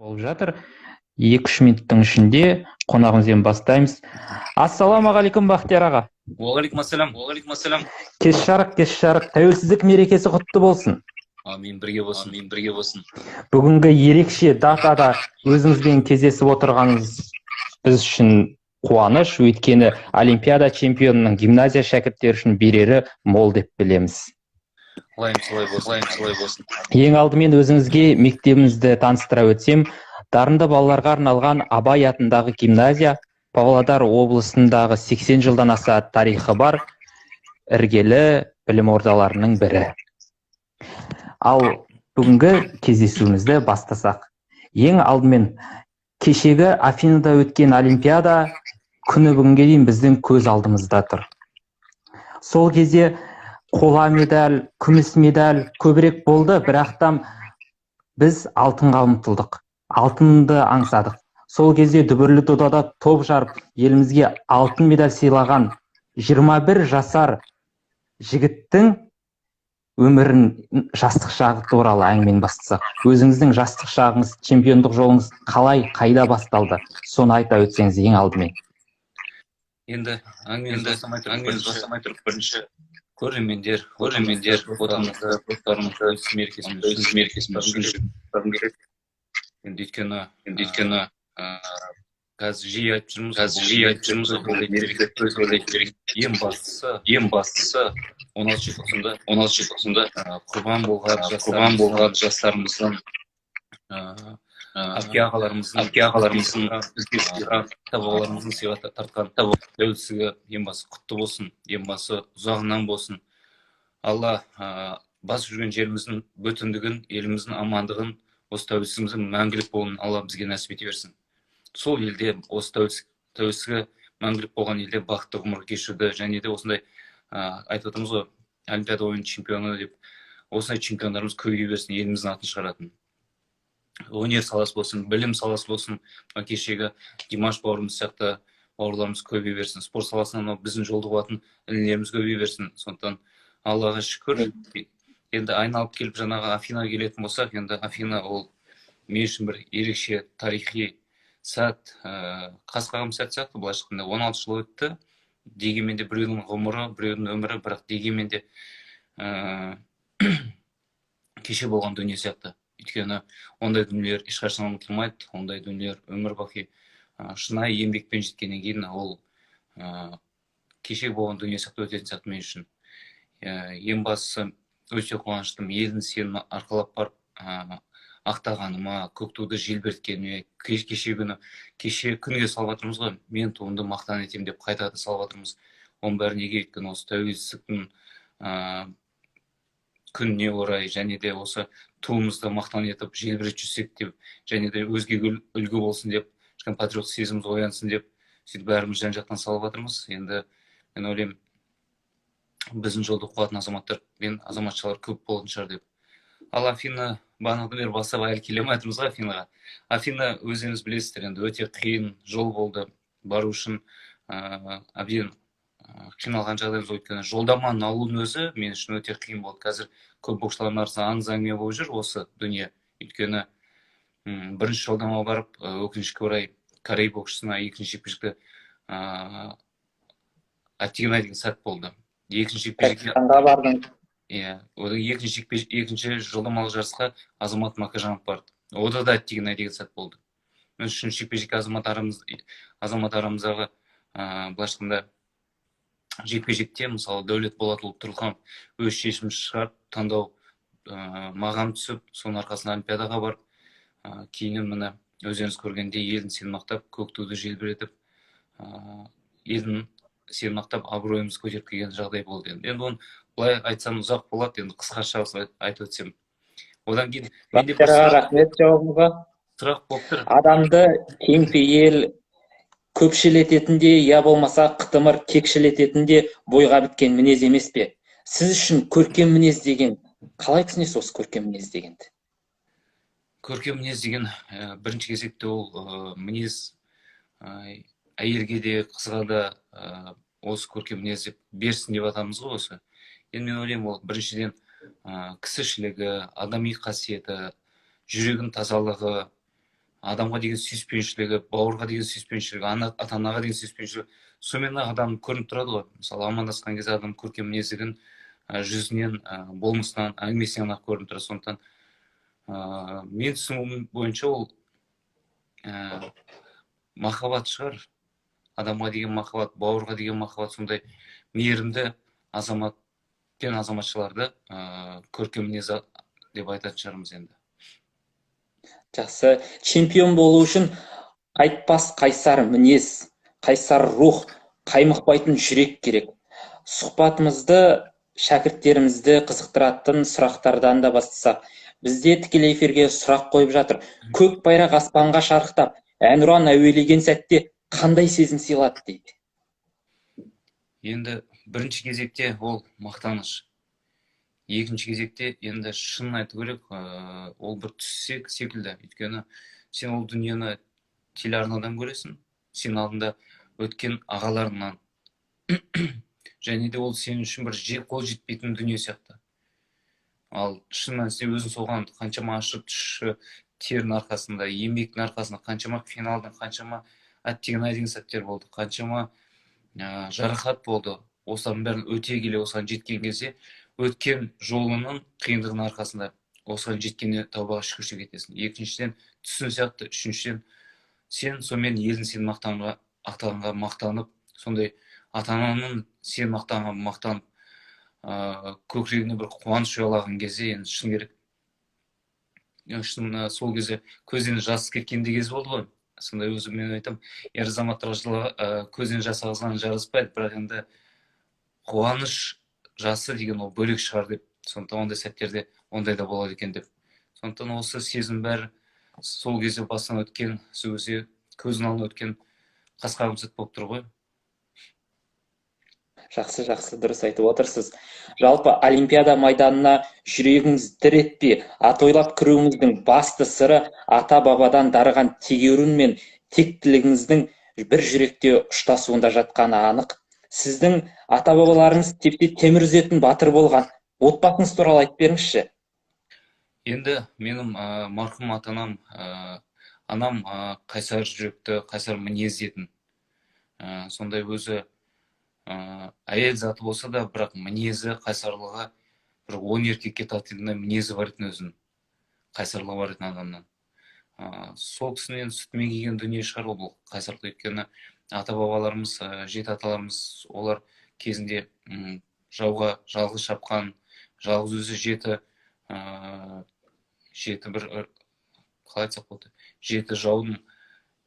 Болып жатыр. 2-3 минуттың ішінде қонағымызбен бастаймыз. Ассалаумағалейкум, Бақтияр аға. Уағалейкум ассалам, уағалейкум ассалам. Кеш жарық, кеш жарық. Тәуелсіздік мерекесі құтты болсын. Амин, бірге болсын, амин, бірге болсын. Бүгінгі ерекше датада өзіңізбен кездесіп отырғанымыз біз үшін қуаныш, өйткені олимпиада чемпионының гимназия шәкірттері үшін берері мол деп білеміз. Лайым солай болсын, лайым солай болсын. Ең алдымен өзіңізге мектебімізді таныстыра өтсем, дарынды балаларға арналған Абай атындағы гимназия Павлодар облысындағы 80 жылдан аса тарихы бар іргелі білім ордаларының бірі. Ал бүгінгі кездесуімізді бастасақ, ең алдымен кешегі Афинада өткен олимпиада күні бүгінге дейін біздің көз алдымызда тұр. Сол кезде қола медаль, күміс медаль көбірек болды, бірақтан біз алтынға ұмтылдық, алтынды аңсадық. Сол кезде дүбірлі додада топ жарып, елімізге алтын медаль сыйлаған 21 жасар жігіттің өмірін, жастық шағы туралы әңгімені бастасақ, өзіңіздің жастық шағыңыз, чемпиондық жолыңыз қалай, қайда басталды, соны айта өтсеңіз ең алдымен. Енді әңгімемізді бастамай тұрып, бірінші көрермендер, отанымызды, достарымызды мерекесімен керек. Енді өйткені қазір жиі айтып жүрміз, ең бастысы 16 желтоқсанда құрбан болған жастарымыздың, әпке ағаларымыздың, бізге ата-бабаларымыздың сыйға тартқан тәуелсіздігі ең басы құтты болсын, ең басы ұзағынан болсын. Алла басып жүрген жеріміздің бүтіндігін, еліміздің амандығын, осы тәуелсіздігіміздің мәңгілік болуын Алла бізге нәсіп ете берсін. Сол елде, осы тәуелсіздігі мәңгілік болған елде бақытты ғұмыр кешуді және де осындай айтып отырмыз ғой, олимпиада ойын чемпионы деп, осындай чемпиондарымыз көбейе берсін, еліміздің атын шығаратын. Өнер саласы болсын, білім саласы болсын, кешегі Димаш бауырымыз сияқты бауырларымыз көбейе берсін, спорт саласынан біздің жолды қуатын інілеріміз көбейе берсін. Сондықтан Аллаға шүкір. Енді айналып келіп жаңағы Афинаға келетін болсақ, енді Афина ол мен үшін бір ерекше тарихи сәт, қас қағым сәт сияқты. Былайша айтқанда 16 жыл өтті, дегенмен де біреудің ғұмыры, біреудің өмірі, бірақ дегенмен де кеше болған дүние сияқты. Өйткені ондай дүниелер ешқашан ұмытылмайды, ондай дүниелер өмір бақи шынайы еңбекпен жеткеннен кейін ол кеше болған дүние сияқты өтетін сияқты мен үшін. Ең бастысы өте қуаныштымын, елдің сенімін арқалап барып ақтағаныма, көк туды желбіреткеніме. Кеше күнге салып жатырмыз ғой, мен туымды мақтан етемін деп қайтадан салып жатырмыз. Оның бәрі неге? Өйткені осы тәуелсіздіктің күніне орай және де осы туымызды мақтан етіп желбіретіп жүрсек деп, және де өзгеге үлгі болсын деп, кішкене патриот сезіміміз оянсын деп, сөйтіп бәріміз жан жақтан салып жатырмыз. Енді мен ойлаймын, біздің жолды қуатын азаматтар мен азаматшалар көп болатын шығар деп. Ал Афина бағанадан бері бастап әлі келе алмай жатырмыз ғой Афинаға. Афина өздеріңіз білесіздер, енді өте қиын жол болды бару үшін, әбден қиналған жағдайымыз. Өйткені жолдаманы алудың өзі мен үшін өте қиын болды. Қазір көп боксшылардың арасында аңыз әңгіме болып жүр осы дүние. Өйткені бірінші жолдама барып, өкінішке орай корей боксшысына екінші жекпе-жекті әттеген-ай деген сәт болды. Екінші жекпе-жекке бардың. Иә, одан екінші жолдамалық жарысқа Азамат Макажанов барды. Ода да әттеген-ай деген сәт болды. Үшінші жекпе-жекке Азамат арамыздағы былайша айтқанда жекпе-жекте, мысалы, Дәулет Болатұлы Тұрлыханов өз шешімін шығарып, таңдау маған түсіп, соның арқасында олимпиадаға барып, кейіннен міне өздеріңіз көргендей елдің сенімін ақтап, көк туды желбіретіп, елдің сенімін ақтап, абыройымызды көтеріп келген жағдай болды. Енді оны былай айтсам ұзақ болады, енді қысқаша айтып өтсем. Одан кейін менде бір рахмет жауабыңызға. Сұрақ болып тұр. Адамды кеңпейіл көпшіл ететін де, я болмаса қытымыр кекшіл ететін де бойға біткен мінез емес пе? Сіз үшін көркем мінез деген қалай түсінесіз осы көркем мінез дегенді? Көркем мінез деген бірінші кезекте ол мінез әйелге де, қызға да осы көркем мінез деп берсін деп атамыз ғой осы. Енді мен ойлаймын, ол біріншіден кісішілігі, адами қасиеті, жүрегінің тазалығы, Адамға деген сүйіспеншілігі, бауырға деген сүйіспеншілігі, ата анаға деген сүйіспеншілігі, сонымен ақ адам көрініп тұрады ғой. Мысалы, амандасқан кезде адам көркем мінездігін жүзінен, болмысынан, әңгімесінен ақ көрініп тұрады. Сондықтан мен түсінуім бойынша, ол махаббат шығар, адамға деген махаббат, бауырға деген махаббат. Сондай мейірімді азамат пен азаматшаларды көркем мінез деп айтатын шығармыз енді. Жақсы. Чемпион болу үшін қайтпас қайсар мінез, қайсар рух, қаймықпайтын жүрек керек. Сұхбатымызды шәкірттерімізді қызықтыратын сұрақтардан да бастасақ. Бізде тікелей эфирге сұрақ қойып жатыр: көк байрақ аспанға шарықтап, әнұран әуелеген сәтте қандай сезім сыйлады дейді. Енді бірінші кезекте ол мақтаныш, екінші кезекте, енді шынын айту керек, ол бір түс секілді. Өйткені сен ол дүниені телеарнадан көресің, сен алдында өткен ағаларыңнан, және де ол сен үшін бір қол жетпейтін дүние сияқты. Ал шын мәнісінде өзің соған қаншама ащы тұщы тердің арқасында, еңбектің арқасында қаншама қиналдың, қаншама әттеген ай деген сәттер болды, қаншама жарақат болды, осылардың бәрін өте келе осыған жеткен кезде, өткен жолының қиындығының арқасында осыған жеткеніне тәубаға, шүкіршілік етесің. Екіншіден, түсін сияқты. Үшіншіден, сен сонымен елдің сені мақтанға, ақтағанға мақтанып, сондай ата ананың сені мақтанға мақтанып, көкірегіне бір қуаныш ұялаған кезде, енді шын керек, шын сол кезде көзден жас кеткен де кез болды ғой. Сондай өзім мен айтамын, ер азаматтарға көзден жас ағызған жараспайды, бірақ енді қуаныш жасы деген ол бөлек шығар деп. Сондықтан ондай сәттерде ондай да болады екен деп. Сондықтан осы сезім бәрі сол кезде бастан өткен, сол кезде көздің алдынан өткен қас қағым сәт болып тұр ғой. Жақсы, жақсы, дұрыс айтып отырсыз. Жалпы, олимпиада майданына жүрегіңіз дір етпей атойлап кіруіңіздің басты сыры ата бабадан дарыған тегеурін мен тектілігіңіздің бір жүректе ұштасуында жатқаны анық. Сіздің ата бабаларыңыз тепсе темір үзетін батыр болған. Отбасыңыз туралы айтып беріңізші. Енді менің марқұм ата анам, анам қайсар жүректі, қайсар мінезді етін. Сондай өзі әйел заты болса да, бірақ мінезі, қайсарлығы бір 10 еркекке татитындай мінезі бар етін, өзінің қайсарлығы бар етін адамнан. Сол кісінен сүтімен келген дүние шығар ол, бұл қайсарлық. Өйткені ата бабаларымыз, жеті аталарымыз, олар кезінде жауға жалғыз шапқан, жалғыз өзі жеті бір, қалай айтсақ болады, жеті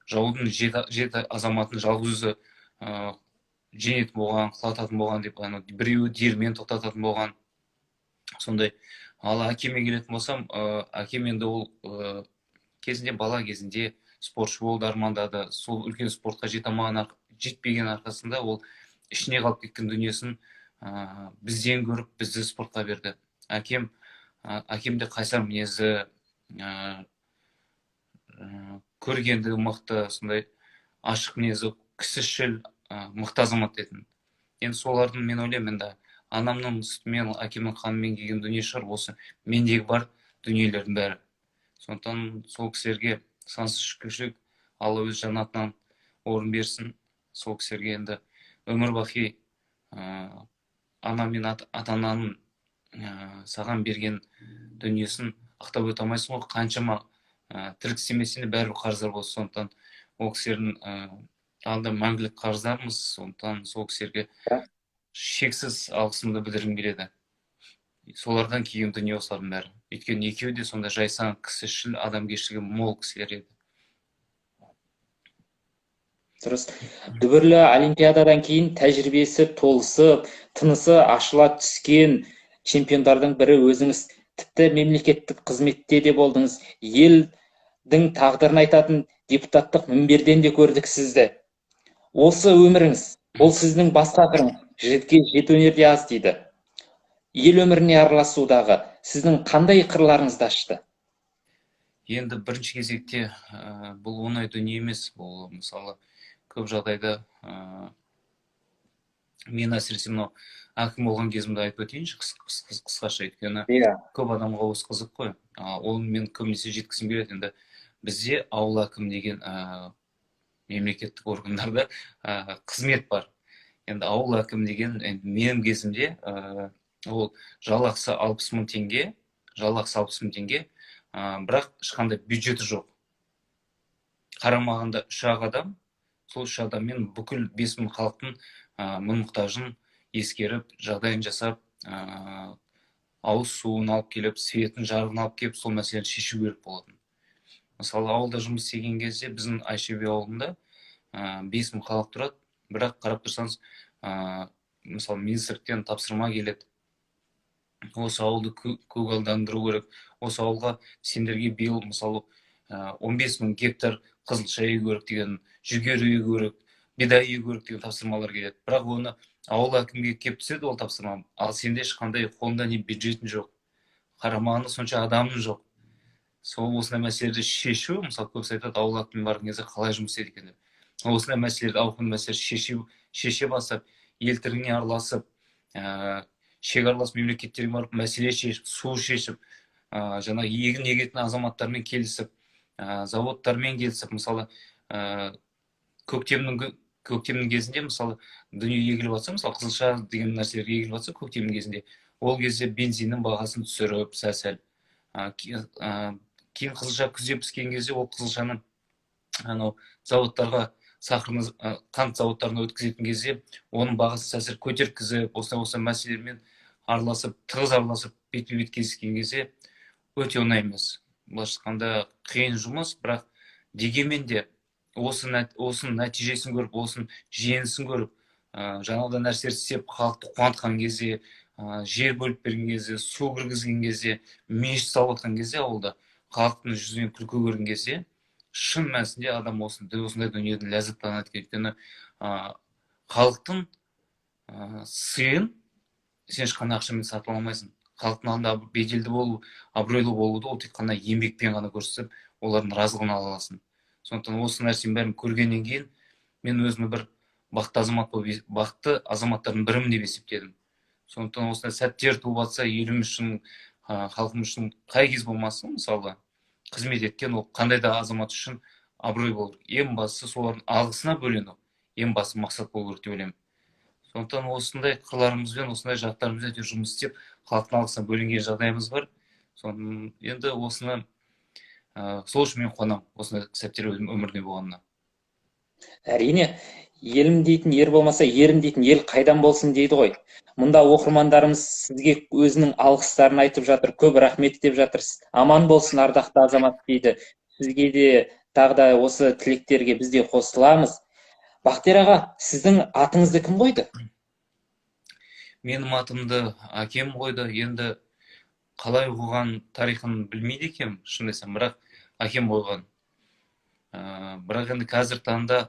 жаудың жеті азаматын жалғыз өзі жеңетін болған, құлататын болған деп, ана біреуі диірмен тоқтататын болған сондай. Ал әкеме келетін болсам, әкем енді ол кезінде, бала кезінде спортшы болды, армандады. Сол үлкен спортқа жете алмаған, жетпеген арқасында ол ішіне қалып кеткен дүниесін бізден көріп, бізді спортқа берді әкем. Әкем де қайсар мінезі, көргендігі мықты, сондай ашық мінезі, кісішіл, мықты азамат етін. Енді солардың, мен ойлаймын, енді анамның сүтімен, әкемнің қанымен келген дүние шығар осы мендегі бар дүниелердің бәрі. Сондықтан сол кісілерге сансыз шүкіршілік, Алла өз жәннатынан орын берсін сол кісілерге. Енді өмір бақи ана мен ата ананың саған берген дүниесін ақтап өте алмайсың ғой. Қаншама тірлік істемесең де, бәрібір қарыздар болсын. Сондықтан ол кісілердің алдында мәңгілік қарыздармыз. Сондықтан сол кісілерге шексіз алғысымды білдіргім келеді. Солардан келген дүние осылардың бәрі, өйткені екеуі де сондай жайсаң, кісішіл, адамгершілігі мол кісілер еді. Дұрыс. Дүбірлі олимпиададан кейін тәжірибесі толысып, тынысы ашыла түскен чемпиондардың бірі өзіңіз. Тіпті мемлекеттік қызметте де болдыңыз, елдің тағдырын айтатын депутаттық мінберден де көрдік сізді. Осы өміріңіз, бұл сіздің басқа қырыңыз. Жігітке жеті өнер де аз дейді. Ел өміріне араласудағы сіздің қандай қырларыңызды ашты? Енді бірінші кезекте бұл оңай дүние емес. Бұл, мысалы, көп жағдайда мен, әсіресе мынау әкім болған кезімді айтып өтейінші қысқаша, өйткені көп адамға осы қызық қой. Оны мен көбінесе жеткізгім келеді енді. Бізде ауыл әкімі деген мемлекеттік органдарда қызмет бар. Енді ауыл әкімі деген енді менің кезімде ол жалақысы 60 мың теңге, жалақысы 60 мың теңге, бірақ ешқандай бюджеті жоқ. Қарамағында 3-ақ адам, сол 3 адаммен бүкіл 5 мың халықтың мұң-мұқтажын ескеріп, жағдайын жасап, ауыз суын алып келіп, светін, жарығын алып келіп, сол мәселені шешу керек болатын. Мысалы, ауылда жұмыс істеген кезде біздің Айшеби ауылында 5 мың халық тұрады, бірақ қарап тұрсаңыз, мысалы, министрліктен тапсырма келеді. Осы ауылды көгалдандыру керек, осы ауылға сендерге биыл, мысалы, 15 мың гектар қызылша егу керек деген, жүгері егу керек, бидай егу керек деген тапсырмалар келеді. Бірақ оны ауыл әкімге келіп түседі ол тапсырма, ал сенде ешқандай қолында не бюджетің жоқ, қарамағында сонша адамың жоқ. Сол осындай мәселелерді шешу, мысалы, көбісі айтады, ауыл әкімі барған кезде қалай жұмыс істейді екен деп. Осындай мәселелерді, ауқымды мәселелерді шеше бастап, ел тірлігіне араласып, шекаралас мемлекеттерге барып мәселе шешіп, су шешіп, жаңағы егін егетін азаматтармен келісіп, заводтармен келісіп, мысалы, көктемнің кезінде, мысалы, дүние егіліп жатса, мысалы, қызылша деген нәрселер егіліп жатса көктемнің кезінде, ол кезде бензиннің бағасын түсіріп сәл-сәл, кейін қызылша күзде піскен кезде ол қызылшаны анау заводтарға, сахарный, қант заводтарына өткізетін кезде оның бағасын сәл-сәл көтерткізіп, осындай мәселелермен араласып, тығыз араласып, бетпе бет кездескен кезде өте оңай емес. Былайша айтқанда, қиын жұмыс, бірақ дегенмен де осының нәтижесін көріп, осының жеңісін көріп, жаңағыдай нәрселер істеп, халықты қуантқан кезде, жер бөліп берген кезде, су кіргізген кезде, мешіт салып жатқан кезде, ауылда халықтың жүзінен күлкі көрген кезде, шын мәнісінде адам осындай дүниеден ләззаттанады екен. Өйткені халықтың сыйын сен ешқандай ақшамен сатып ала алмайсың. Халықтың алдында беделді болу, абыройлы болуды ол тек қана еңбекпен ғана көрсетіп, олардың разылығын ала аласың. Сондықтан осы нәрсенің бәрін көргеннен кейін мен өзімді бір бақытты азамат болып, бақытты азаматтардың бірімін деп есептедім. Сондықтан осындай сәттер туып жатса, елім үшін, халқым үшін қай кез болмасын, мысалы, қызмет еткен ол қандай да азамат үшін абырой болу керек. Ең бастысы солардың алғысына бөлену, ең басты мақсат болу керек деп ойлаймын. Сондықтан осындай қырларымызбен, осындай жақтарымызбен әйтеуір жұмыс істеп, халықтың алғысына бөленген жағдайымыз бар. Соны енді осыны, сол үшін мен қуанамын осындай сәттер өмірде болғанына. Әрине, елім дейтін ер болмаса, ерім дейтін ел қайдан болсын дейді ғой. Мұнда оқырмандарымыз сізге өзінің алғыстарын айтып жатыр, көп рахмет деп жатыр. Аман болсын ардақты азамат дейді. Сізге де тағы да осы тілектерге біз де қосыламыз. Бақтияр аға, сіздің атыңызды кім қойды? Менің атымды әкем қойды. Енді қалай қойған тарихын білмейді екенмін, шын айтсам, бірақ әкем қойған. Бірақ енді қазір таңда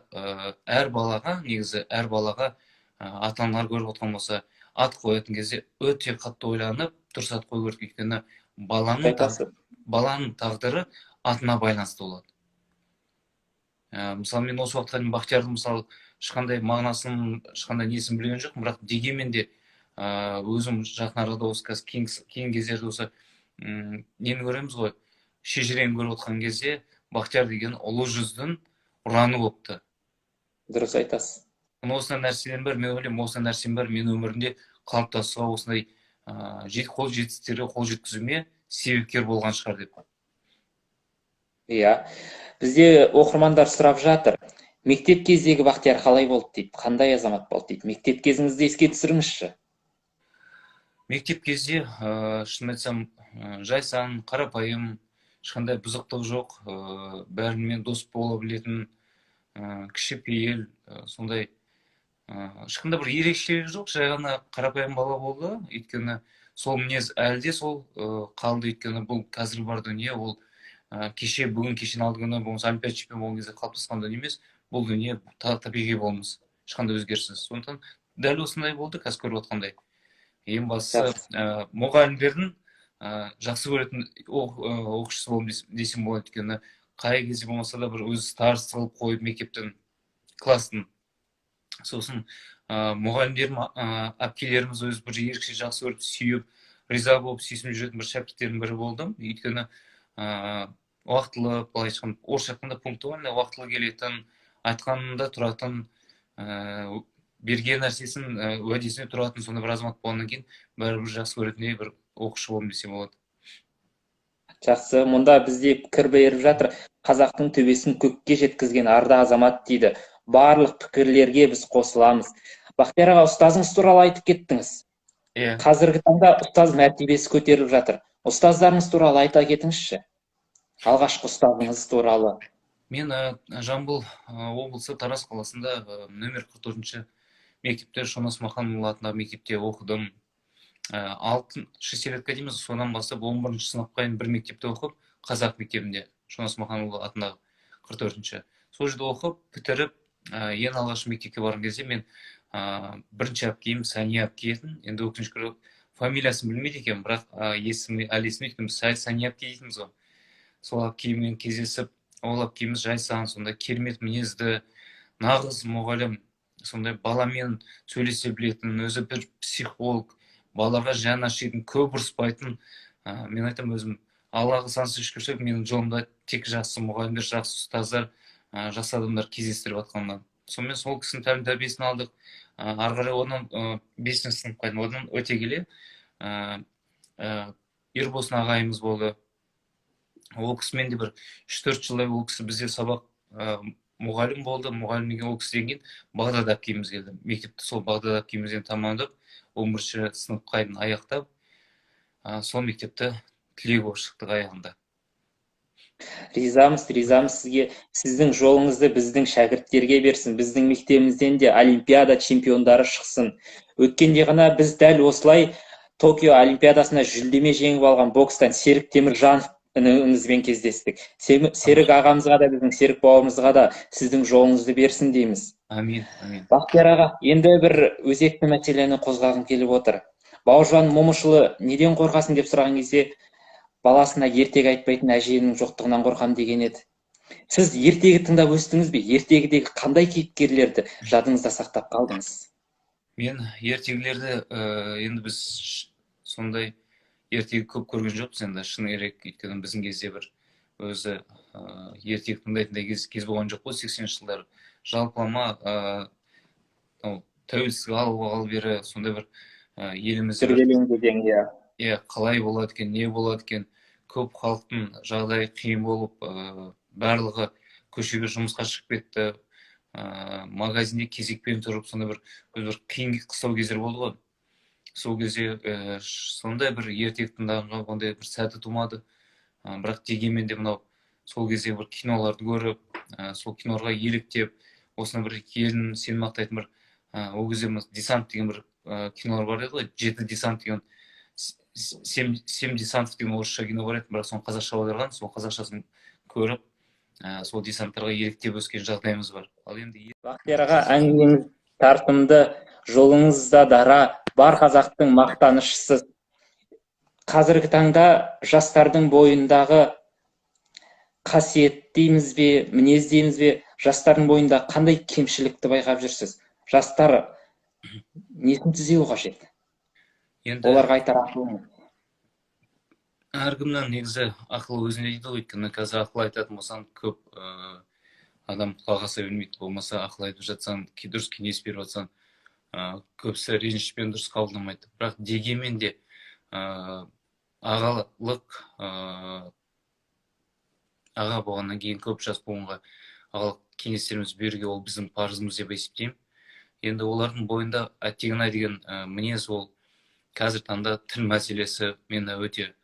әр балаға, негізі әр балаға, ата-аналар көріп отқан болса, ат қоятын кезде өте қатты ойланып, дұрыс ат қою керек. Өйткені баланың тағдыры атына байланысты болады. Мысалы, мен осы уақытқа дейін Бақтиярдың, мысалы, ешқандай мағынасын, ешқандай несін білген жоқпын, бірақ дегенмен де, өзім жақын арада осы қазір кейін кездерде осы, нені көреміз ғой, шежірені көріп отқан кезде Бақтияр деген ұлы жүздің ұраны болыпты. Дұрыс айтасыз. Осындай нәрселердің бәрі, мен ойлаймын, осындай нәрсенің бәрі менің өмірімде қалыптасуға, осындай, қол жетістіктерге қол жеткізуіме себепкер болған шығар деп. Иә, бізде оқырмандар сұрап жатыр. Мектеп кездегі Бақтияр қалай болды дейді, қандай азамат болды дейді. Мектеп кезіңізді еске түсіріңізші. Мектеп кезде, шын айтсам, жайсаң, қарапайым, ешқандай бұзықтық жоқ, бәрімен дос бола білетін, кішіпейіл, сондай, ешқандай бір ерекшелігі жоқ, жай ғана қарапайым бала болды. Өйткені сол мінез әлі де сол, қалды. Өйткені бұл қазір бар дүние, ол, кеше, бүгін, кешен алды күні, болмаса олимпиада чемпионы болған кезде қалыптасқан дүние емес, бұл дүние табиғи болмыс, ешқандай өзгеріссіз. Сондықтан дәл осындай болды, қазір көріп отқандай. Ең бастысы, мұғалімдердің, жақсы көретін оқушысы болдым десем болады. Өйткені қай кезде болмаса да бір өзі староста қылып қойып мектептің, класстың. Сосын, мұғалімдерім, әпкелеріміз өзі бір ерекше жақсы көріп, сүйіп, риза болып, сүйсініп жүретін бір шәкірттердің бірі болдым. Өйткені, Уақытылы, былайша айтқанда, орысша айтқанда, пунктуально, уақытылы келетін, айтқанында тұратын, берген нәрсесін, уәдесіне тұратын сондай бір азамат болғаннан кейін бәрібір жақсы көретіндей бір оқушы болдым десем болады. Жақсы, мұнда бізде пікір беріп жатыр. Қазақтың төбесін көкке жеткізген арда азамат дейді. Барлық пікірлерге біз қосыламыз. Бақтияр аға, ұстазыңыз туралы айтып кеттіңіз. Иә. Қазіргі таңда ұстаз мәртебесі көтеріліп жатыр. Ұстаздарыңыз туралы айта кетіңізші. Алғашқы ұстазыңыз туралы. Мен Жамбыл облысы, Тараз қаласында, нөмір 44-ші мектепте, Шонас Маханұлы атындағы мектепте оқыдым. Алтын шестилетка дейміз, содан бастап 11-ші сыныпқа дейін бір мектепте оқып, қазақ мектебінде, Шонас Маханұлы атындағы 44-ші. Сол жерде оқып, бітіріп, ең алғашқы мектепке барған кезде мен бірінші әпкем Сәния әпке етін. Енді өкінішке орай, фамилиясын білмейді екенмін, бірақ есімі әлі есімде, өйткені біз Сәния әпке дейтінбіз ғой. Сол әпкеммен кездесіп, ол әпкеміз жайсаң, сондай керемет мінезді, нағыз мұғалім, сондай баламен сөйлесе білетін, өзі бір психолог, балаларға жаны ашитын, көп ұрыспайтын. Мен айтамын өзім, Аллаға сансыз шүкіршілік, менің жолымда тек жақсы мұғалімдер, жақсы ұстаздар, жақсы адамдар кездестіріп жатқанына. Сонымен сол кісінің тәлім тәрбиесін алдық. Ары қарай одан 5-ші сыныпқа дейін, одан өте келе Ербосын ағайымыз болды. Ол кісімен де бір 3-4 жылдай ол кісі бізде сабақ, мұғалім болды. Мұғалім деген ол кісіден кейін Бағдат әпкеміз келді. Мектепті сол Бағдат әпкемізден тамамдап, 11-ші сыныпқа дейін аяқтап, сол мектепті түлек болып шықтық аяғында. Ризамыз, ризамыз сізге. Сіздің жолыңызды біздің шәкірттерге берсін, біздің мектебімізден де олимпиада чемпиондары шықсын. Өткенде ғана біз дәл осылай Токио олимпиадасына жүлдеме жеңіп алған бокстан Серік Теміржанов інімізбен кездестік. Серік ағамызға да, біздің Серік бауырымызға да сіздің жолыңызды берсін дейміз. Әмин, әмин. Бақтияр аға, енді бір өзекті мәселені қозғағым келіп отыр. Бауыржан Момышұлы неден қорқасың деп сұраған кезде, баласына ертегі айтпайтын әженің жоқтығынан қорқам деген еді. Сіз ертегі тыңдап өстіңіз бе? Ертегідегі қандай кейіпкерлерді жадыңызда сақтап қалдыңыз? Мен ертегілерді, енді біз сондай ертегі көп көрген жоқпыз енді, шыны керек, өйткені біздің кезде бір өзі ертегі тыңдайтындай кез болған жоқ қой, 80-ші жылдар. Жалпылама, тәуелсіздік алғалы бері сондай бір, елімізде бір Дүрбелең кезең, иә. Иә, қалай болады екен, не болады екен, көп халықтың жағдайы қиын болып, барлығы көшеге жұмысқа шығып кетті, магазинде кезекпен тұрып, сондай бір, бір қиын қыстау кездер болды ғой. Сол кезде сондай бір ертегі тыңдағанға ондай бір сәті тумады. Бірақ дегенмен де мынау сол кезде бір киноларды көріп, сол киноларға еліктеп, осыны бір елін сені мақтайтын бір, ол кезде мына десант деген бір кинолар бар еді ғой, жеті десант деген, семь десантов деген орысша кино бар еді, бірақ соны қазақша аударған, сол қазақшасын көріп, сол десанттарға еліктеп өскен жағдайымыз бар. Ал енді Бақтияр аға, әңгімеңіз тартымды, жолыңыз да дара, бар қазақтың мақтанышысыз. Қазіргі таңда жастардың бойындағы қасиет дейміз бе, мінез дейміз бе, жастардың бойында қандай кемшілікті байқап жүрсіз? Жастар несін түзеу қажет? Енді Оларға айтар ақылыңыз. Әркімнің негізі ақылы өзіне дейді ғой, өйткені қазір ақыл айтатын болсаң, көп адам құлақ аса бермейді, болмаса ақыл айтып жатсаң, дұрыс кеңес беріп жатсаң, көбісі ренішпен дұрыс қабылдамайды. Бірақ дегенмен де, ағалық, аға болғаннан кейін көп жас буынға ағалық кеңестерімізді беруге ол біздің парызымыз деп есептеймін. Енді олардың бойында әттеген-ай деген, мінез, ол қазір таңда тіл мәселесі мені өте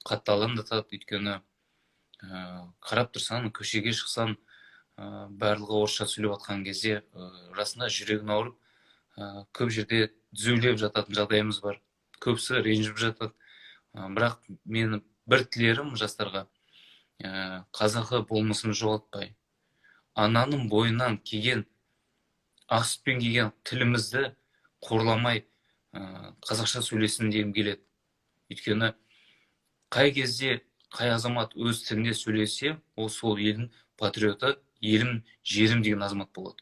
қатты алаңдатады, өйткені, қарап тұрсаң, көшеге шықсаң, барлығы орысша сөйлеп жатқан кезде, расында жүрегің ауырып, көп жерде түзулеп жататын жағдайымыз бар, көбісі ренжіп жатады. Бірақ менің бір тілерім жастарға, қазақы болмысын жоғалтпай, ананың бойынан келген, ақ сүтпен келген тілімізді қорламай, қазақша сөйлесін дегім келеді. Өйткені қай кезде қай азамат өз тілінде сөйлесе, ол сол елдің патриоты, елім, жерім деген азамат болады.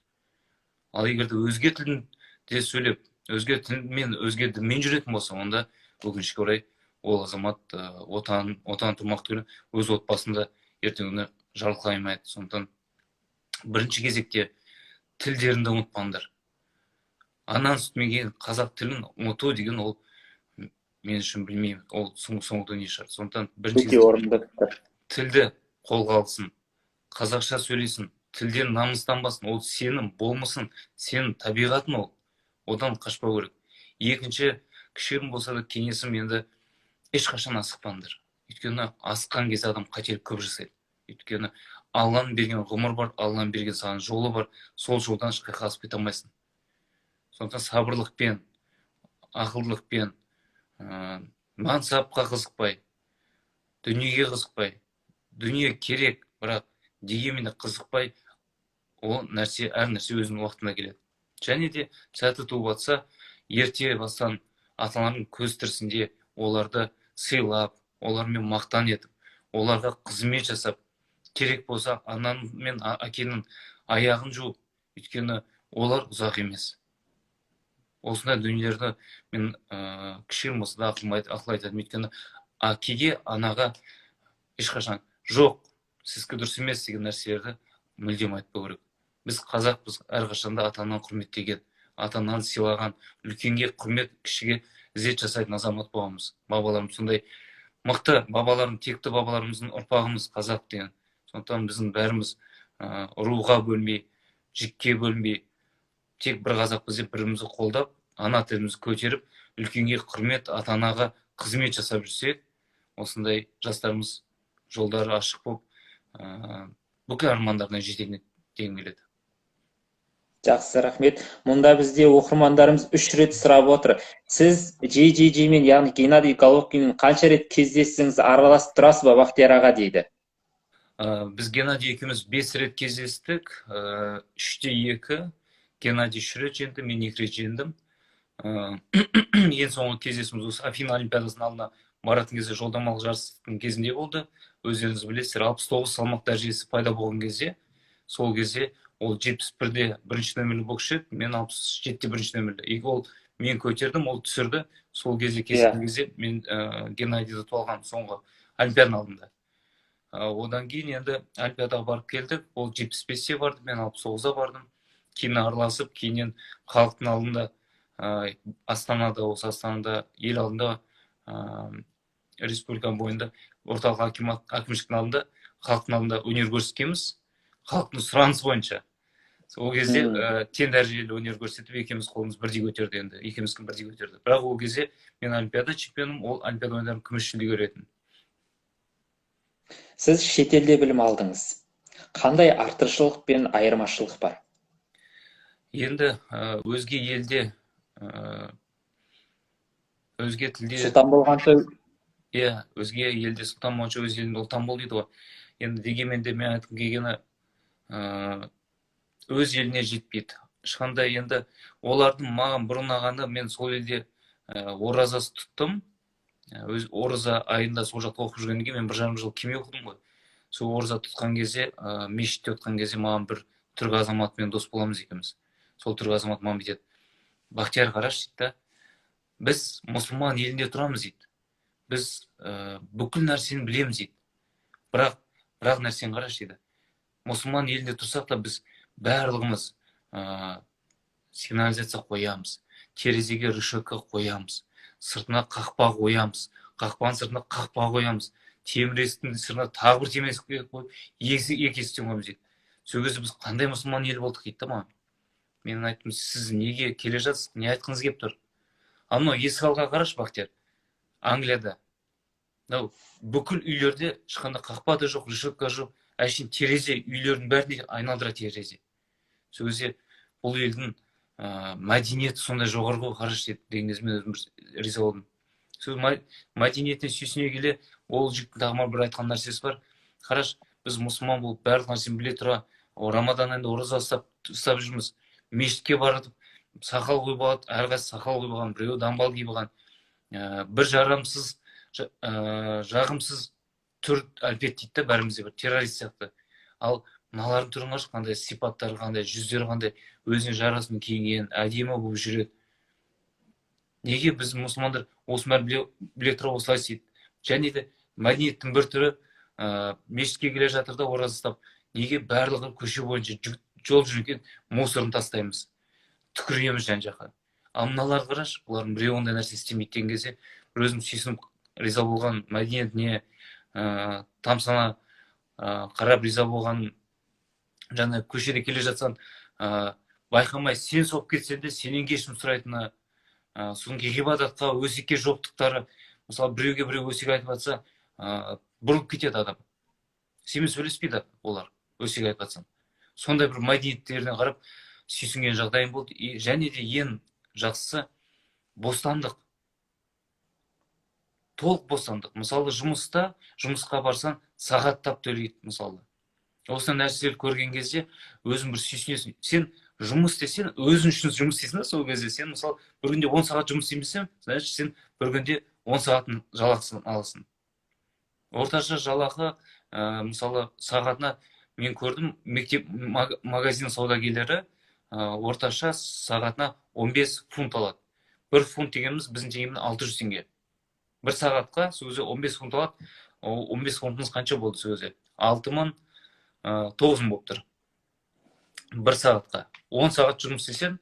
Ал егер де өзге тілде сөйлеп, өзге тілмен, өзге дінмен жүретін болса, онда өкінішке орай ол азамат, отан тұрмақ түгілі өз отбасында ертеңгі күні жарылқай алмайды. Сондықтан бірінші кезекте тілдеріңді ұмытпаңдар. Ананың сүтімен келген қазақ тілін ұмыту деген ол мен үшін, білмеймін, ол соңғы дүние шығар. Сондықтан бірінші Өте орынды пікір. тілді қолға алсын, қазақша сөйлесін, тілден намыстанбасын. Ол сенің болмысың, сенің табиғатың, ол одан қашпау керек. Екінші, кішігірім болса да кеңесім, енді ешқашан асықпаңдар. Өйткені асыққан кезде адам қателік көп жасайды. Өйткені Алланың берген ғұмыр бар, Алланың берген саған жолы бар, сол жолдан ешқайда асып кете алмайсың. Сондықтан сабырлықпен, ақылдылықпен, мансапқа қызықпай, дүниеге қызықпай, дүние керек, бірақ дегенмен де қызықпай, ол нәрсе, әр нәрсе өзінің уақытында келеді. Және де сәті туып жатса, ерте бастан ата аналардың көз тірісінде оларды сыйлап, олармен мақтан етіп, оларға қызмет жасап, керек болса ананың мен әкенің аяғын жуып, өйткені олар ұзақ емес. Осындай дүниелерді мен кішігірім болса да ақыл айтатынмын. Өйткені әкеге, анаға ешқашан «жоқ, сіздікі дұрыс емес» деген нәрселерді мүлдем айтпау керек. Біз қазақпыз, әрқашанда ата ананы құрметтеген, ата ананы сыйлаған, үлкенге құрмет, кішіге ізет жасайтын азамат болғанбыз. Бабаларымыз сондай мықты бабаларым, текті бабаларымыздың ұрпағымыз қазақ деген. Сондықтан біздің бәріміз руға бөлмей, жікке бөлінбей, тек бір қазақпыз деп бірімізді қолдап, ана тілімізді көтеріп, үлкенге құрмет, ата анаға қызмет жасап жүрсек, осындай жастарымыз жолдары ашық болып, бүкіл армандарына жетеді дегім келеді. Жақсы, рахмет. Мұнда бізде оқырмандарымыз 3 рет сұрап отыр. Сіз JJJ мен, яғни Геннадий Головкинмен қанша рет кездестіңіз, араласып тұрасыз ба, Бақтияр аға, дейді. Біз Геннадий екеуміз 5 рет кездестік, 3-2. Геннадий 3 рет жеңді, мен 2 рет жеңдім. Ең соңғы кездесуіміз осы Афина Олимпиадасының алдына баратын кезде, жолдамалық жарыстың кезінде болды. Өздеріңіз білесіздер, 69 салмақ дәрежесі пайда болған кезде, сол кезде ол 71-де бірінші нөмірлі боксшы еді, мен 67-де бірінші нөмірлі. Екі ол мен көтердім, ол түсірді. Сол кезде кездескен кезде мен Геннадийді ұтып алғанмын соңғы Олимпиаданың алдында. Одан кейін енді Олимпиадаға барып келдік. Ол 75-те барды, мен 69-да бардым. Кейін араласып, кейіннен халықтың алдында, Астанада, осы Астанада ел алдында, республиканың бойында орталық әкімшіліктің алдында, халықтың алдында өнер көрсеткенбіз, халықтың сұранысы бойынша. Сол кезде тең дәрежелі өнер көрсетіп, екеуміз қолымыз бірдей көтерді енді, екеуміздікін бірдей көтерді. Бірақ ол кезде мен Олимпиада чемпионым, ол Олимпиада ойындарының күміс жүлдегері едім. Сіз шетелде білім алдыңыз. Қандай артықшылық пен айырмашылық бар? Енді өзге елде, өзге тілде Сұлтан болғанша. Иә, өзге елде сұлтан болғанша, өз елінде ұлтан бол дейді ғой. Енді дегенмен де мен айтқым келгені, өз еліне жетпейді ешқандай. Енді олардың маған бір ұнағаны, мен сол елде оразасы тұттым. Өз ораза айында сол жақта оқып жүргеннен кейін мен 1,5 жыл кеме оқыдым ғой. Сол ораза тұтқан кезде, мешітте отқан кезде маған бір түрік азаматымен дос боламыз екеуміз. Сол түрік азамат маған бүйтеді: «Бақтияр, қарашы, – дейді да, – біз мұсылман елінде тұрамыз, – дейді, – біз бүкіл нәрсені білеміз, – дейді, – бірақ бір нәрсені қарашы, – дейді, – мұсылман елінде тұрсақ та, біз барлығымыз сигнализация қоямыз, терезеге решетка қоямыз, сыртына қақпа қоямыз, қақпаның сыртына қақпа қоямыз, темір есіктің сыртына тағы бір темір есік қойып, екі есіктен қоямыз, – дейді. – Сол кезде біз қандай мұсылман ел болдық?» – дейді да маған. Мен айттым: «Сіз неге келе жатсыз, не айтқыңыз келіп тұр?» «Ал мынау есік алдыға қарашы, Бақтияр, Англияда мынау бүкіл үйлерде ешқандай қақпа да жоқ, решетка жоқ, әшейін терезе, үйлердің бәрінде айналдыра терезе. Сол кезде бұл елдің мәдениеті сондай жоғары ғой, қарашы», – деді. Деген кезде мен өзім бір риза болдым. Сол мәдениетіне сүйсіне келе, ол жігіттің тағы бір айтқан нәрсесі бар: «Қарашы, біз мұсылман болып, барлық нәрсені біле тұра, рамадан айында ораза ұстап жүрміз, мешітке барып сақал қойып алады, әрқайсысы сақал қойып алған, біреуі дамбал киіп алған, бір жарамсыз, жағымсыз түр әлпет, – дейді да, – бәріміз де бір террорист сияқты. Ал мыналардың түрін қарашы, қандай сипаттары, қандай жүздері, қандай өзіне жарасымды киінген, әдемі болып жүреді. Неге біз мұсылмандар осының бәрін біле тұра осылай істейді?» Және де мәдениеттің бір түрі. Мешітке келе жатыр да, ораза ұстап, неге барлығы көше бойынша жол жүрген мусорын тастаймыз, түкіреміз жан жаққа. Ал мыналарды қарашы, бұлардың біреуі ондай нәрсе істемейді деген кезде бір өзім сүйсініп риза болған мәдениетіне, тамсана қарап риза болған. Жаңа көшеде келе жатсаң, байқамай сен соғып кетсең де сенен кешірім сұрайтыны, содан кейін ғибадатқа, өсекке жоқтықтары. Мысалы, біреуге біреу өсек айтып жатса, бұрылып кетеді адам, сенімен сөйлеспейді олар өсек айтып жатсаң. Сондай бір мәдениеттеріне қарап сүйсінген жағдайым болды. И және де ең жақсысы бостандық, толық бостандық. Мысалы, жұмысқа барсаң, сағаттап төлейді. Мысалы, осындай нәрселерді көрген кезде өзің бір сүйсінесің. Сен жұмыс істесең, өзің үшін жұмыс істейсің да. Сол кезде сен, мысалы, бір күнде 10 сағат жұмыс істеймін, значит, сен бір күнде 10 сағаттың жалақысын аласың. Орташа жалақы, мысалы, сағатына мен көрдім, мектеп магазин саудагерлері орташа сағатына 15 фунт алады. Бір фунт дегеніміз біздің теңгемен 600 теңге бір сағатқа. Сол кезде 15 фунт алады. Ол 15 фунтыңыз қанша болды? Сол кезде 6000, 9000 болып тұр бір сағатқа. 10 сағат жұмыс істесең,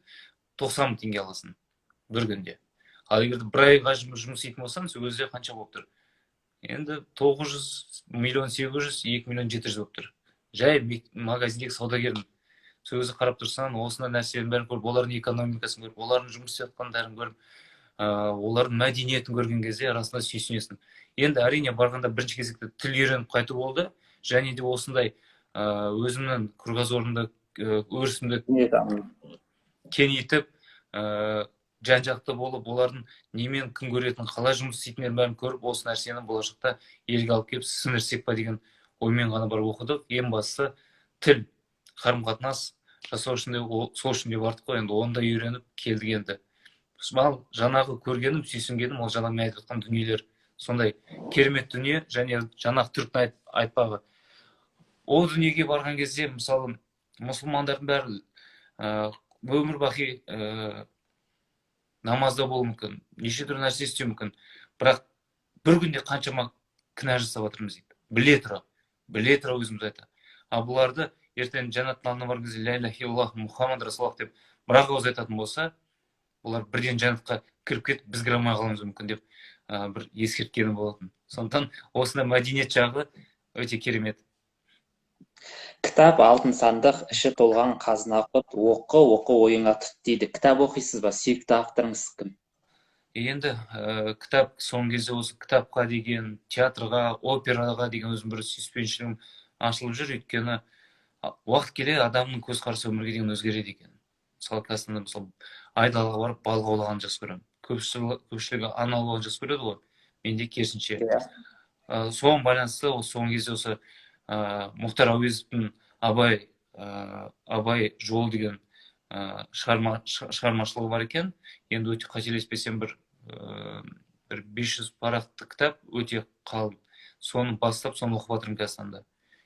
90 мың теңге аласың бір күнде. Ал егер де бір айға жұмыс істейтін болсаң, сол кезде қанша болып тұр енді? 900 миллион 800, 2 миллион 700 болып тұр жай магазиндегі саудагердің. Сол кезде қарап тұрсаң, осындай нәрселердің бәрін көріп, олардың экономикасын көріп, олардың жұмыс істеп жатқандарын көріп, олардың мәдениетін көрген кезде расында сүйсінесің. Енді, әрине, барғанда бірінші кезекте тіл үйреніп қайту болды және де осындай өзімнің кругозорымды, өрісімді кеңейтіп, жан жақты болып, олардың немен күн көретінін, қалай жұмыс істейтіндерін бәрін көріп, осы нәрсені болашақта елге алып келіп сіңірсек па деген оймен ғана барып оқыдық. Ең бастысы тіл, қарым қатынас жасау үшін де, сол үшін де бардық қой енді. Оны да үйреніп келдік енді. Ал жаңағы көргенім, сүйсінгенім, ол жаңағы мен айтып жатқан дүниелер, сондай керемет дүние. Және жаңағы түріктің айтпағы, ол дүниеге барған кезде, мысалы, мұсылмандардың бәрі өмір бақи намазда болуы мүмкін, неше түрлі нәрсе істеуі мүмкін, бірақ бір күнде қаншама күнә жасап жатырмыз дейді, біле тұра, біле тұра өзіміз айтады. Ал бұларды ертең жәннаттың алдына барған кезде «Ля иляха иллаллах, Мұхаммад расулаллах» деп бір ақ ауыз айтатын болса, олар бірден жәннатқа кіріп кетіп, біз кіре алмай қалуымыз мүмкін деп бір ескерткені болатын. Сондықтан осындай мәдениет жағы өте керемет. Кітап — алтын сандық, іші толған қазына құт, оқы, оқы, ойыңа тұт дейді. Кітап оқисыз ба? Сүйікті авторыңыз кім? Енді кітап, соңғы кезде осы кітапқа деген, театрға, операға деген өзім бір сүйіспеншілігім ашылып жүр. Өйткені уақыт келе адамның көзқарасы өмірге деген өзгереді екен. Мысалы, қазір, мысалы, айдалаға барып балық аулағанды жақсы көремін. Көпшілігі аң аулағанды жақсы көреді ғой, менде керісінше. Соған байланысты осы соңғы кезде осы Мұхтар Әуезовтің Абай жолы деген шығармашылығы бар екен. Енді өте қателеспесем, бір 500 парақты кітап, өте қалың. Соны бастап, соны оқып жатырмын қазір таңда.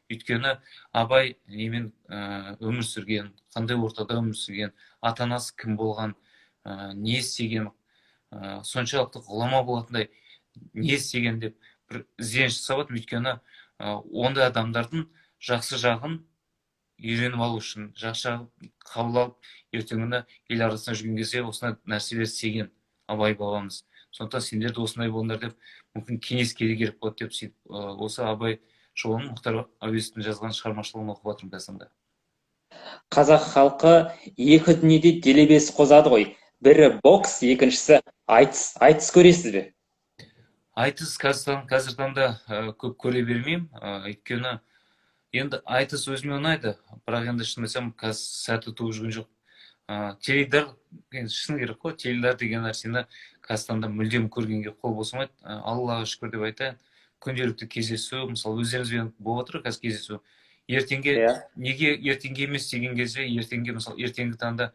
Өйткені Абай немен өмір сүрген, қандай ортада өмір сүрген, ата анасы кім болған, не істеген, соншалықты ғұлама болатындай не істеген деп бір ізденіс жасап жатырмын. Өйткені ондай адамдардың жақсы жағын үйреніп алу үшін, жақсы жағын қабыл алып, ертеңгі күні ел арасында жүрген кезде осындай нәрселер істеген Абай бабамыз, сондықтан сендер де осындай болыңдар деп, мүмкін кеңес керек болады деп, сөйтіп осы Абай жолын, Мұхтар Әуезовтің жазған шығармашылығын оқып жатырмын қазір. Қазақ халқы екі дүниеде делебесі қозады ғой. Бірі бокс, екіншісі айтыс. Айтыс көресіз бе? Айтыс қазір таңда көп көре бермеймін, өйткені енді айтыс өзіме ұнайды, бірақ енді шын айтсам, қазір сәті туып жүрген жоқ. Теледидар енді, шыны керек қой, теледидар деген нәрсені қазір таңда мүлдем көргенге қол босамайды. Аллаға шүкір деп айтайын, күнделікті кездесу, мысалы, өздеріңізбен болып жатыр қазір кездесу. Ертеңге неге ертеңге емес деген кезде, ертеңге, мысалы, ертеңгі таңда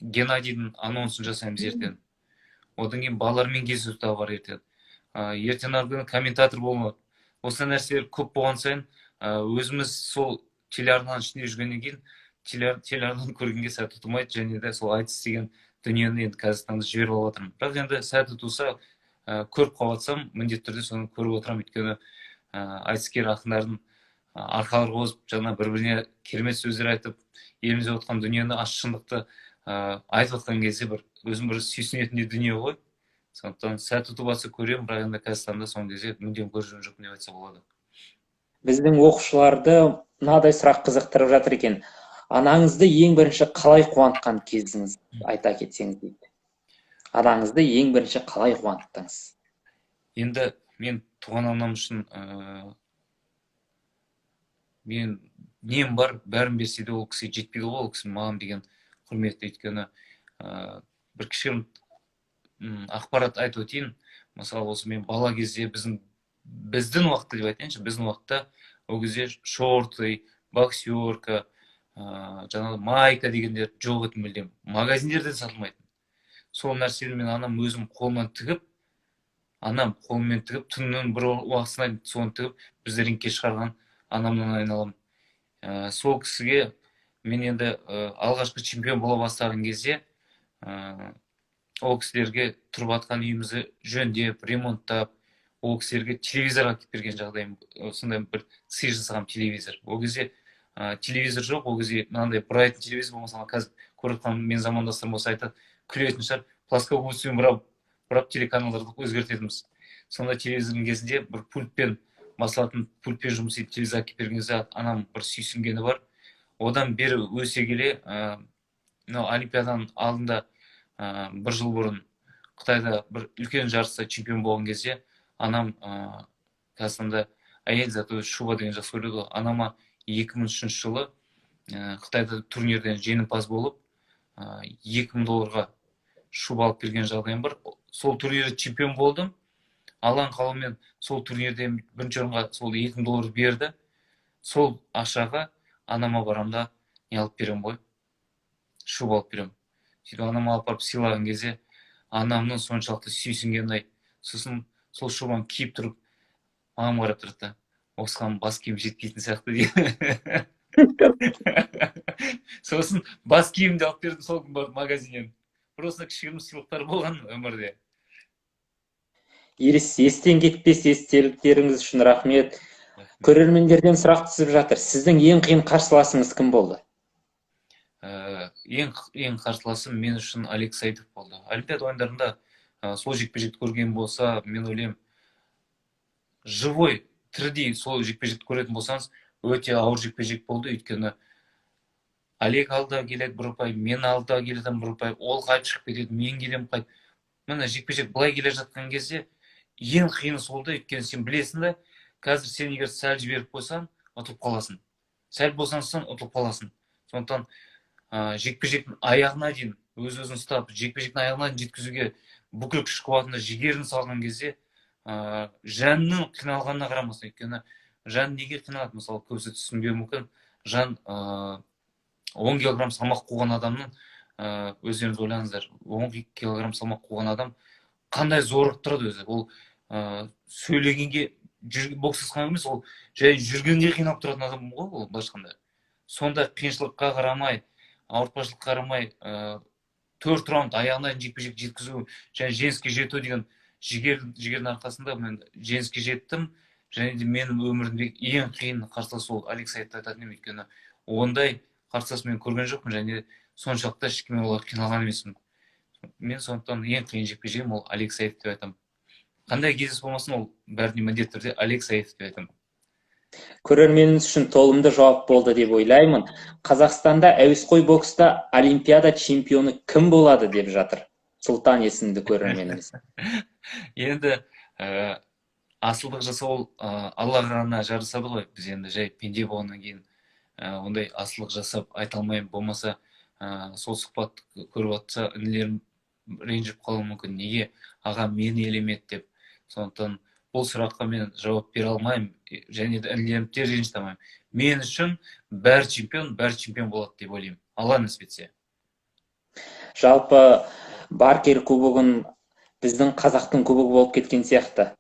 Геннадийдің анонсын жасаймыз ертең, одан кейін балалармен кездесу тағы бар ертең, ертең арғы күні комментатор болмады. Осындай нәрселер көп болған сайын, өзіміз сол телеарнаның ішінде жүргеннен кейін телеарнаны көргенге сәті тумайды. Және де сол айтыс деген дүниені енді қазіргі таңда жіберіп алып жатырмын. Бірақ енді сәті туса, көріп қалып жатсам, міндетті түрде соны көріп отырамын, өйткені Айтыскер ақындардың арқалары қозып, жаңа бір-біріне керемет сөздер айтып, елімізде отқан дүниені, ащы шындықты айтып жатқан кезде бір өзім бір сүйсінетіндей дүние ғой. Сондықтан сәт ұтып алса көремін, бірақ енді қазіргі таңда соңғы кезде мүлдем көріп жүрген жоқпын деп айтса болады. Біздің оқушыларды мынадай сұрақ қызықтырып жатыр екен. Анаңызды ең бірінші қалай қуантқан кезіңіз айта кетсеңіз дейді. Анаңызды ең бірінші қалай қуанттыңыз? Енді мен туған анам үшін мен нем бар, бәрін берсе де ол кісіге жетпейді ғой, ол кісі маған деген құрметті. Өйткені бір кішігірім ақпарат айтып өтейін. Мысалы, осы мен бала кезде біздің уақытта деп айтайыншы, біздің уақытта ол кезде шорты, боксерка, жаңағы майка дегендер жоқ еді мүлдем. Магазиндерде сатылмайтын. Сол нәрсені мен анам өзім қолымнан тігіп, анам қолымен тігіп, түннің бір уақытысына соны тігіп, бізді рингке шығарған анамнан айналамын. Сол кісіге мен енді алғашқы чемпион бола бастаған кезде ол кісілерге тұрып жатқан үйімізді жөндеп, ремонттап, ол кісілерге телевизор әкеліп берген жағдайым, сондай бір сый жасаған телевизор. Ол кезде телевизор жоқ, ол кезде мынандай бұрайтын телевизор болмаса, қазір көріп жатқан менің замандастарым болса айтады, күлетін шығар, плоскогубциямен бұрап телеканалдарды өзгертетінбіз. Сондай телевизордың кезінде бір пультпен басылатын, пультпен жұмыс істейтін телевизор әкеліп берген кезде анам бір сүйсінгені бар. Одан бері өсе келе мынау олимпиаданың алдында бір жыл бұрын Қытайда бір үлкен жарыста чемпион болған кезде анам, Қазақстанда әйел заты шуба деген жақсы көреді ғой, анама 2003 жылы Қытайда турнирден жеңімпаз болып, 2000 долларға шуба алып келген жағдайым бар. Сол турнирде чемпион болдым. Алланың қалауымен сол турнирден бірінші орынға сол 2000 доллар берді. Сол ақшаға анама барамын да, не алып беремін ғой, шуба алып беремін. Сөйтіп анама алып барып сыйлаған кезде анамның соншалықты сүйсінгенін ай. Сосын сол шубаны киіп тұрып маған қарап тұрады да, осыған бас киім жетпейтін сияқты дейді. Сосын бас киімді алып бердім сол күні барып магазиннен. Бір осындай кішігірім сыйлықтар болған өмірде. Естен кетпес естеліктеріңіз үшін рахмет. Көрермендерден сұрақ түсіп жатыр. Сіздің ең қиын қарсыласыңыз кім болды? Ең қарсыласым мен үшін Олег Саитов болды. Олимпиада ойындарында сол жекпе-жекті көрген болса, мен ойлаймын, живой, тірідей сол жекпе-жекті көретін болсаңыз, өте ауыр жекпе-жек болды. Өйткені Олег алда келеді бір ұпай, мен алда келетім бір ұпай, ол қайтып шығып кетеді, мен келемін қайтып. Міне, жекпе-жек былай келе жатқан кезде ең қиыны сол да, өйткені сен білесің да, қазір сен егер сәл жіберіп қойсаң, ұтылып қаласың. Сәл босансаң, ұтылып қаласың. Сондықтан жекпе-жектің аяғына дейін өз-өзін ұстап, жекпе-жектің аяғына дейін жеткізуге бүкіл күш қуатында жігерін салған кезде, жанның қиналғанына қарамастан, өйткені жан неге қиналады, мысалы, көбісі түсінбеуі мүмкін. Жан 10 килограмм салмақ қуған адамның, өздеріңіз ойлаңыздар, 10 килограмм салмақ қуған адам қандай зорығып тұрады өзі. Ол сөйлегенге, бокстасқан емес, ол жай жүргенге қиналып тұратын адам ғой ол, былайша айтқанда. Сондай қиыншылыққа қарамай, ауыртпашылыққа қарамай, 4 раунд аяғына дейін жекпе-жек жеткізу және жеңіске жету деген жігердің арқасында мен жеңіске жеттім. Және де менің өмірімдегі ең қиын қарсылас ол Олег Саитовты айтатын едім, өйткені ондай қарсылас мен көрген жоқпын және соншалықты ешкіммен олай қиналған емеспін. Мен сондықтан ең қиын жекпе-жегім ол Олег Саитов деп айтамын. Қандай кездесу болмасын, ол бәріне міндетті түрде Олег Саитов деп айтамын. Көрерменіміз үшін толымды жауап болды деп ойлаймын. Қазақстанда әуесқой бокста олимпиада чемпионы кім болады деп жатыр Сұлтан есімді көрерменіміз. Енді асылдық жасау ол Аллаға ғана жарасады ғой. Біз енді жай пенде болғаннан кейін ондай асылдық жасап айта алмаймын. Болмаса, сол сұхбат көріп жатса, інілерім ренжіп қалуы мүмкін, неге аға мені елемеді деп. Сондықтан бұл сұраққа мен жауап бере алмаймын және де інілерімді де ренжіте алмаймын. Мен үшін бәрі чемпион, бәрі чемпион болады деп ойлаймын, Алла нәсіп етсе. Жалпы Баркер кубогын біздің қазақтың кубогы болып кеткен сияқты.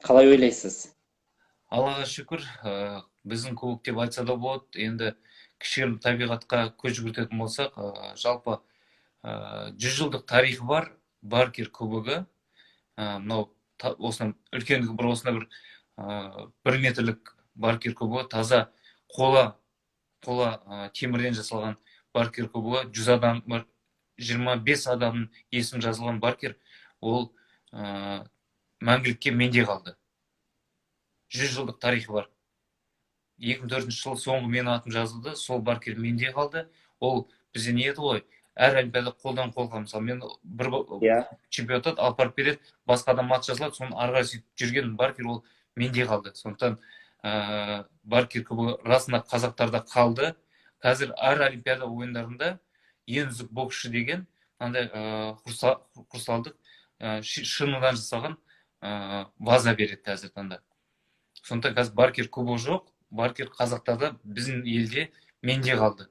Қалай ойлайсыз? Аллаға шүкір, біздің кубок деп айтса да болады. Енді кішігірім табиғатқа көз жүгіртетін болсақ, жалпы, 100 жылдық тарихы бар Баркер кубогы. Мынау осының үлкендігі бір осындай бір 1 метрлік Баркер кубогы, таза қола темірден жасалған Баркер кубогы, 100 адам бар, 25 адамның есімі жазылған Баркер, ол мәңгілікке менде қалды. 100 жылдық тарихы бар. 2004 жылы соңғы менің атым жазылды, сол Баркер менде қалды. Ол бізде не еді ғой, әр олимпиада қолдан қолға, мысалы мен бір чемпионат алып барып береді, басқа адам ат жазылады, соның ары қарай сөйтіп жүрген Баркер ол менде қалды. Сондықтан Баркер кубогы расында қазақтарда қалды. Қазір әр олимпиада ойындарында ең үздік боксшы деген мынандай хрусталдық шыныдан жасалған ваза береді қазіргі таңда. Сондықтан қазір Баркер кубогы жоқ, Баркер қазақтарда, біздің елде менде қалды.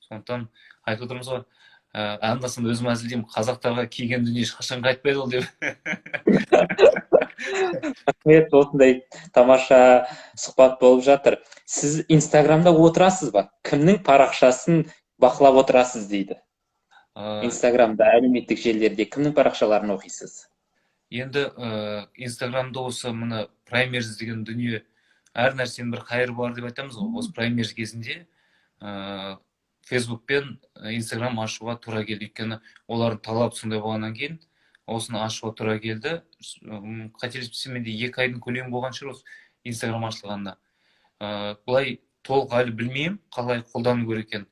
Сондықтан айтып отырмыз ғой, анда санда өзім әзілдеймін, қазақтарға келген дүние ешқашан қайтпайды ол деп. Рахмет, осындай тамаша сұхбат болып жатыр. Сіз Инстаграмда отырасыз ба? Кімнің парақшасын бақылап отырасыз дейді? Инстаграмда, әлеуметтік желілерде кімнің парақшаларын оқисыз? Енді Инстаграмда осы мына праймерз деген дүние, әр нәрсенің бір қайыры бар деп айтамыз ғой. Осы праймерз кезінде Фейсбук пен Инстаграм ашуға тура келді. Өйткені олардың талабы сондай болғаннан кейін осыны ашуға тура келді. Қателеспесем, менде 2 айдың көлемі болған шығар осы Инстаграм ашылғанда. Былай толық әлі білмеймін, қалай қолдану керек екенін.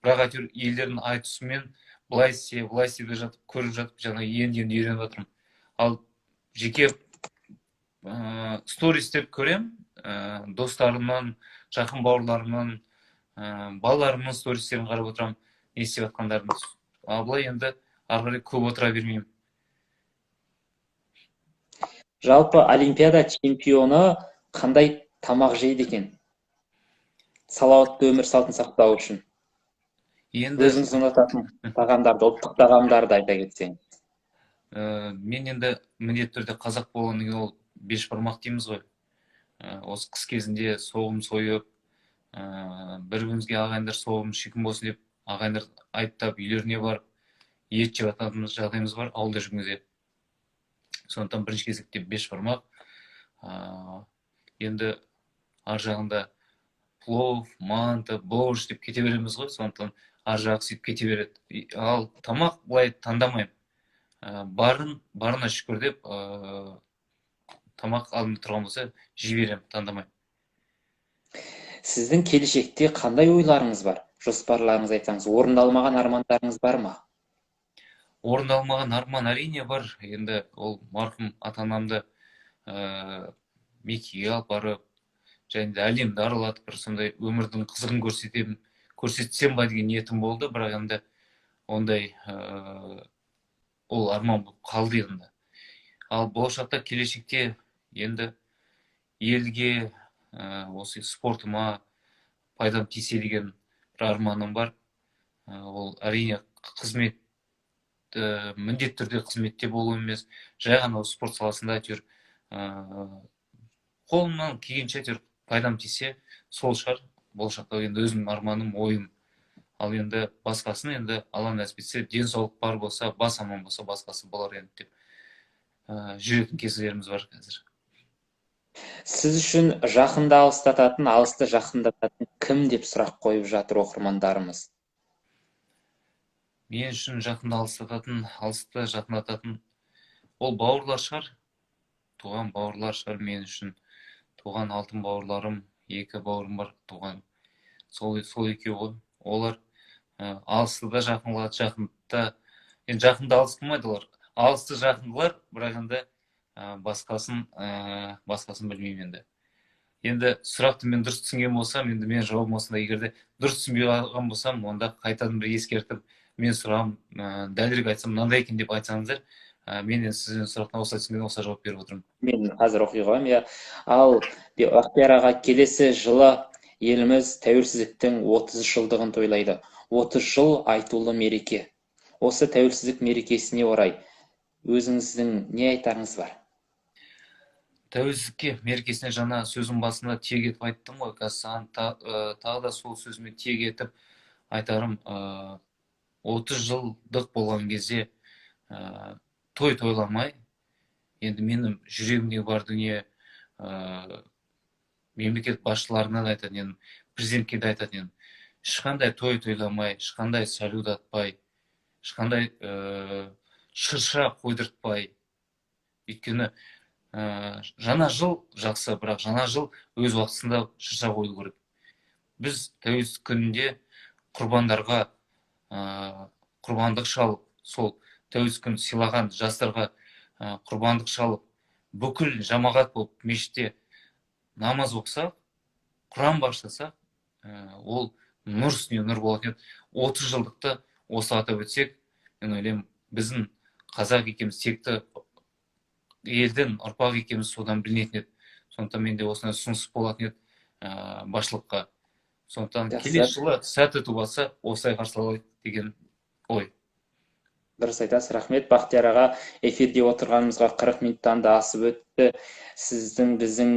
Бірақ әйтеуір елдердің айтысымен былай істе, былай істе деп жатып, көріп жатып, жаңа енді үйреніп жатырмын. Ал жеке сторис деп көрем, достарымнан, жақын бауырларымнан, балаларымның стористерін қарап отырамын, не істеп жатқандарын. Ал былай енді ары қарай көп отыра бермеймін. Жалпы олимпиада чемпионы қандай тамақ жейді екен? Салауатты өмір салтын сақтау үшін. Енді өзіңіз ұнататын тағамдарды, ұлттық тағамдарды айта кетсеңіз. Мен енді міндетті түрде қазақ болғаннан кейін ол бешбармақ дейміз ғой. Осы қыс кезінде соғым сойып, бір-бірімізге ағайындар соғым шикін болсын деп ағайындар айыптап үйлеріне барып ет жеп жататын жағдайымыз бар ауылда жүрген кезде. Сондықтан бірінші кезекте бешбармақ. Енді ар жағында плов, манты, борщ деп кете береміз ғой, сондықтан ар жағы сөйтіп кете береді. Ал тамақ былай таңдамаймын. Барына шүкір деп, тамақ алдымда тұрған болса жей беремін, таңдамаймын. Сіздің келешекте қандай ойларыңыз бар? Жоспарларыңыз айтсаңыз, орындалмаған армандарыңыз бар ма? Орындалмаған арман әрине бар. Енді ол марқұм ата-анамды, Меккеге алып барып, және де әлемді аралатып, бір сондай өмірдің қызығын көрсетсем ба деген ниетім болды, бірақ енді ондай, ол арман болып қалды енді. Ал болашақта, келешекте енді елге, осы спортыма пайдам тисе деген бір арманым бар. Ол әрине қызмет, міндетті түрде қызметте болу емес, жай ғана осы спорт саласында әйтеуір, қолымнан келгенше әйтеуір пайдам тисе сол шығар болашақта енді өзімнің арманым, ойым. Ал енді басқасын енді Алла нәсіп етсе, денсаулық бар болса, бас аман болса, басқасы болар енді деп, жүретін кездеріміз бар қазір. Сіз үшін жақынды алыстататын, алысты жақындататын кім деп сұрақ қойып жатыр оқырмандарымыз? Мен үшін жақынды алыстататын, алысты жақындататын ол бауырлар шығар. Туған бауырлар шығар мен үшін. Туған алтын бауырларым, екі бауырым бар туған. Сол екеуі ғой. Олар, алысты да жақын қылады, жақынды да, енді жақынды алыс қылмайды олар. Алысты жақын қылар, бірақ енді, басқасын білмеймін енді. Енді сұрақты мен дұрыс түсінген болсам, енді менің жауабым осындай. Егер де дұрыс түсінбей қалған болсам, онда қайтадан бір ескертіп, мен сұрағым, дәлірек айтсам мынандай екен деп айтсаңыздар, мен енді сізден сұрақтан осылай түсінген, осылай жауап беріп отырмын. Мен қазір оқи қоямын, иә. Ал Бақтияр аға, келесі жылы еліміз тәуелсіздіктің 30 жылдығын тойлайды. 30 жыл айтулы мереке. Осы тәуелсіздік мерекесіне орай өзіңіздің не айтарыңыз бар? Тәуелсіздікке мерекесіне жаңа сөзім басында тиек етіп айттым ғой, қазір саған тағы да сол сөзіме тиек етіп айтарым, 30 жылдық болған кезде, той тойламай, енді менің жүрегімде бар дүние, Мемлекет басшыларына да айтатын едім, президентке де айтатын едім: ешқандай той тойламай, ешқандай салют атпай, ешқандай шырша қойдыртпай. Өйткені жаңа жыл жақсы, бірақ жаңа жыл өз уақытысында шырша қою керек. Біз Тәуелсіздік күнінде құрбандарға құрбандық шалып, сол Тәуелсіздік күнін сыйлаған жастарға құрбандық шалып, бүкіл жамағат болып мешітте намаз оқысақ, құран бағыштасақ, ол нұр үстіне нұр болатын еді. 30 жылдықты осы атап өтсек, мен ойлаймын, біздің қазақ екеніміз, текті елдің ұрпағы екеніміз содан білінетін еді. Сондықтан менде осындай ұсыныс болатын еді басшылыққа. Сондықтан келесі жылы сәті туып осылай қарсы алайық деген ой. Дұрыс айтасыз, рахмет, Бақтияр аға. Эфирде отырғанымызға 40 минуттан да асып өтті. Сіздің біздің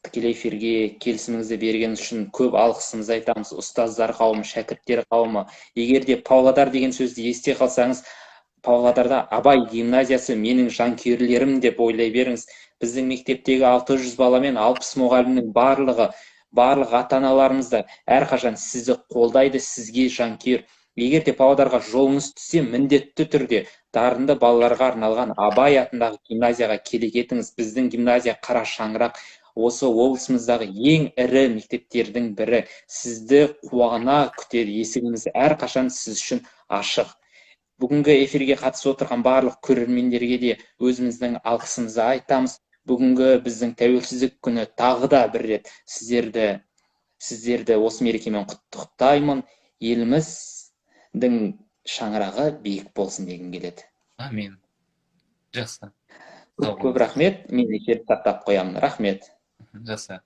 тікелей эфирге келісіміңізді бергеніңіз үшін көп алғысымызды айтамыз. Ұстаздар қауымы, шәкірттер қауымы, егер де Павлодар деген сөзді есте қалсаңыз, Павлодарда Абай гимназиясы менің жанкүйерлерім деп ойлай беріңіз. Біздің мектептегі 600 бала мен 60 мұғалімнің барлығы, барлық ата аналарымыз да әрқашан сізді қолдайды, сізге жанкүйер. Егер де Павлодарға жолыңыз түссе, міндетті түрде дарынды балаларға арналған Абай атындағы гимназияға келе кетіңіз. Біздің гимназия қара шаңырақ, осы облысымыздағы ең ірі мектептердің бірі. Сізді қуана күтеді, есігіміз әрқашан сіз үшін ашық. Бүгінгі эфирге қатысып отырған барлық көрермендерге де өзіміздің алғысымызды айтамыз. Бүгінгі біздің Тәуелсіздік күні, тағы да бір рет сіздерді осы мерекемен құттықтаймын. Еліміздің шаңырағы биік болсын дегім келеді. Әмин, жақсы. Көп көп рахмет. Мен эфирді тоқтатып қоямын, рахмет. Жақсы.